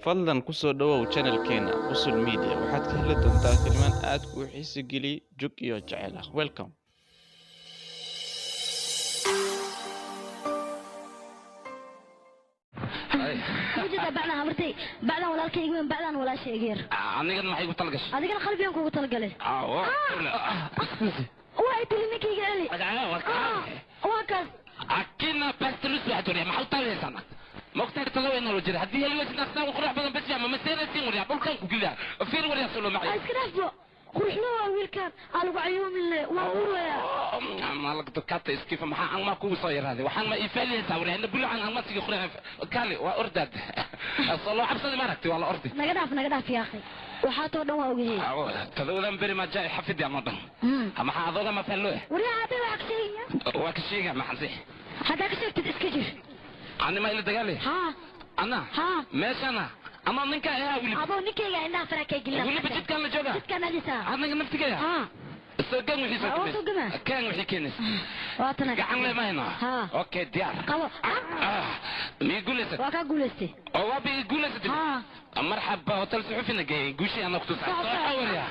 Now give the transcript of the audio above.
Fadlan ku soo dhawow channelkeena Qusul Media. Waxaad ka heli doontaa filimaan aad kuu xiisi geliya, jug iyo jacayl ah. Welcome. Wajida bacdan habartay, bacdan walaalkayga weyn, bacdan walaashayga yar. Anigana maxay igu talagashay? Adigana qalbigan kugu talagalay. Waa ay tiri ninkayga celi. Waa kaas. Akina bastalus waxaad wariyaa, maxaa u taagaysaa? Mogtahay toddoba inaa loo jira haddii heli weysid astaan qurux badan bas ma maseenaysiin wariyaa, dhulkan ku geliyaa fiir wariyaa soo loo macay. Iska dhaafbo, quruxlo waa wiilkan aa lagu cayuumile, waa uraya. Maalag dadkaata iskifa, maxaa angmaa kugu soo yaraaday? Waxaan ma iifaaliyaysaa wariyaa bulucan angma sigi qurux kaali waa ordaad soo loo cabsaday, ma aragtay waa la ordi. Naga dhaaf, naga dhaaf yaakhi, waxaa too dhan waa ogyahay. Toddobadan beri ma jaa xafidi ama dhan maxaa adooga ma fahlo? Wariyaa aabbe waa ka sheegaya. Waa ka sheega maxaan si haddaa ka sheegtid iska jir. Ani ma ila dagaali? Haa. Ana haa meeshana ama ninka ayaa wili adoo ninkayga indhaha faraa kay gelina. Weliba jidkaan la jooga, jidkaan adisaa anaga naftigaya. Haa. Soo gan wixii soo waa soo gama kan wixii keenaysa. Waa tana gacan le mahayno. Haa. Okay, diyaar. Qabo. Mii guulaysatay? Waa kaa guulaystay. Oo waa bi guulaysatay. Haa. Marxaba, hotel suxufina geeyay guushii ana kutusay soo xawariya.